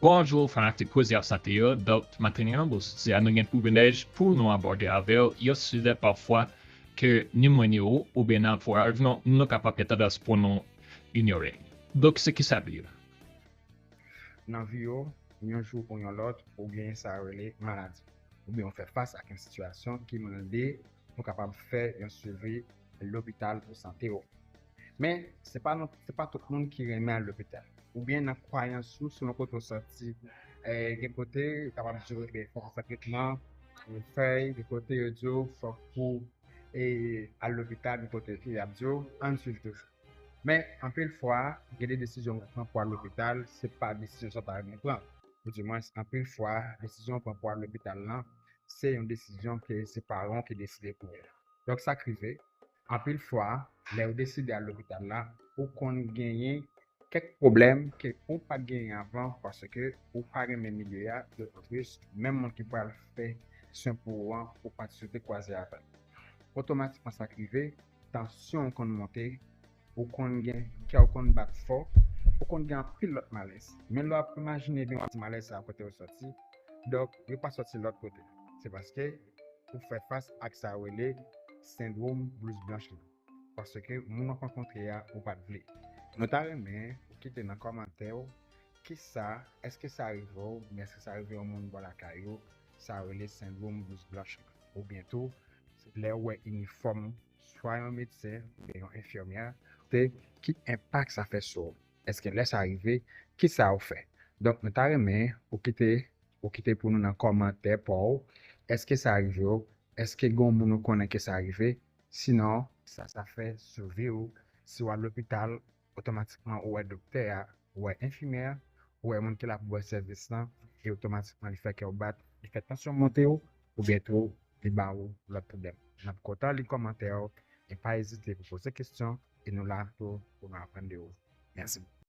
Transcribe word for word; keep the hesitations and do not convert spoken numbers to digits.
Bonjou fanatik Koze ap Sante yo. Donk, maten an, bon, se a nou gen privilèj pou nou abòde avè w yon sijè pafwa ke ni mwen ni ou, oubyen nan antouraj nou, nou kapab gen tandans pou nou inyore. Donk, se kisa li ye? Nan vi w, yon jou ou yon lòt, ou genyen sa yo rele maladi. Oubyen ou fè fas ak yon sitiyasyon ki mande ou kapab fè yon swivi lopital pou sante w. Men, se pa, se pa tout moun ki renmen al lopital. Oubyen nan kwayans ou, selon kote w sòti, eh, gen kote yo kapab di w, ben, fòk ou fè tretman, ou fè, gen kote yo di w, fòk ou e al lopital, gen kote yo ap di w, ann swiv toujou. Men, anpil fwa, gen de desizyon w pran pou al lopital, se pa desizyon sa w ta renmen pran. Ou di mwens, anpil fwa, desizyon w pran pou al lopital lan, se yon desizyon ke se paran w ki deside pou ou. Donk, sa k rive, anpil fwa, lè ou deside al lopital la, ou konn genyen kèk pwoblèm ke ou pa t genyen avan paske ou pa renmen milye a, de plis, menm moun ki pral fè swen pou ou an, ou pa t swete kwaze avè l. Otomatikman, sa k rive, tansyon w konn monte, ou konn gen, kè w konn bat fò, ou konn gen anpil lòt malèz. Men lè w ap imajine byen w ap di malèz sa a kote yo sòti, donk, yo pa sòti lòt kote. Se paske ou fè fas ak sa yo rele sendwòm blouz blanch lan. Paske moun w ap rankontre a, ou pa t vle. Nou ta renmen ou kite nan kòmantè w, kisa, èske sa rive w, men èske sa rive yon moun bò lakay ou, sa yo rele sendwòm blouz blanch lan. Oubyen tou, lè w wè inifòm, swa yon medsen, oubyen yon enfimyè, te, ki enpak sa fè sou ou? Èske lè sa rive, kisa ou fè? Donk, nou ta renmen ou kite, ou kite pou nou nan kòmantè pa w, èske sa rive w? Èske gen yon moun ou konnen ke sa rive? Sinon, sa sa fè sou vi w, si w al lopital, otomatikman ou wè doktè a, ou wè enfimyè a, ou wè moun ki la pou ba w sèvis lan, e otomatikman li fè kè w bat, li fè tansyon monte w, oubyen tou li ba w lòt pwoblèm. N ap kontan li kòmantè w, e pa ezite pou poze kesyon, e nou la tou pou nou aprann de ou. Mèsi.